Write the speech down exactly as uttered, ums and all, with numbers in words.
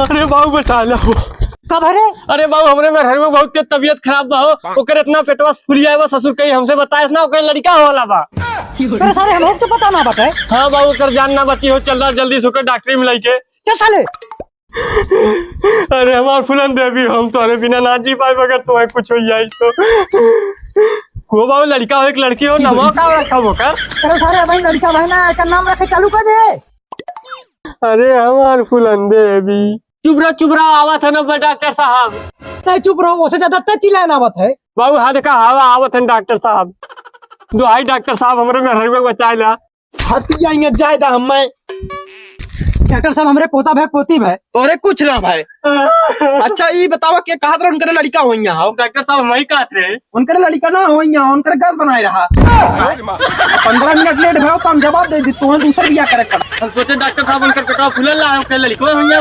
अरे बाबू, बचा ला हो। कब है रे? अरे बाबू, हमरे मेहरारू में बहुत तेज तबीयत खराब बा हो, ओकर इतना पेटवा फुलिया है, वो ससुर कहीं हमसे बताएस ना, ओकर लड़का होला बा। अरे सारे, हमहू तो पता ना बताए। हाँ बाबू, ओकर जान ना बची हो, चल रहा जल्दी से ओकर डॉक्टरी में लइके। चल साले। अरे हमार फूलन देवी, हम तोहरे बिना ना जी पाए, अगर तुम्हें कुछ हो जाए तो। को बाबू, लड़का हो एक लड़की हो, नाम का रखा ओकर? अरे सारे, भाई लड़का भाई ना, एकर नाम रखे चालू कर दे। अरे हमार फूलन देवी। चुप रहो, चुप रहो, आवत है ना बा डॉक्टर साहब। नहीं चुप रहो, ओसे ज्यादा तेज चिल्लाए ना आवत है। बाबू, हाँ देखा, हवा आवत है डॉक्टर साहब। दुहाई डॉक्टर साहब, हमरे मेहररुआ बचाए ला। हटिया, यहाँ जाए दा हमें। डॉक्टर साहब, हमरे पोता भाई, पोती भाई। तोरे कुछ ना भाई। अच्छा, ई बतावा के कहत रहे उनकरे लड़का होइया हो? डॉक्टर साहब, हम ही कहत रहे। उनकरे लड़का ना होइया, उनकरे गैस बनाए रहा। पन्द्रह मिनट लेट भयो तो हम जवाब दे दी, तुम्हें दूसर बियाह करे कर। हम सोचे डॉक्टर साहब उनकर पेटवा फूलल ला, हम कहे लड़का होइया।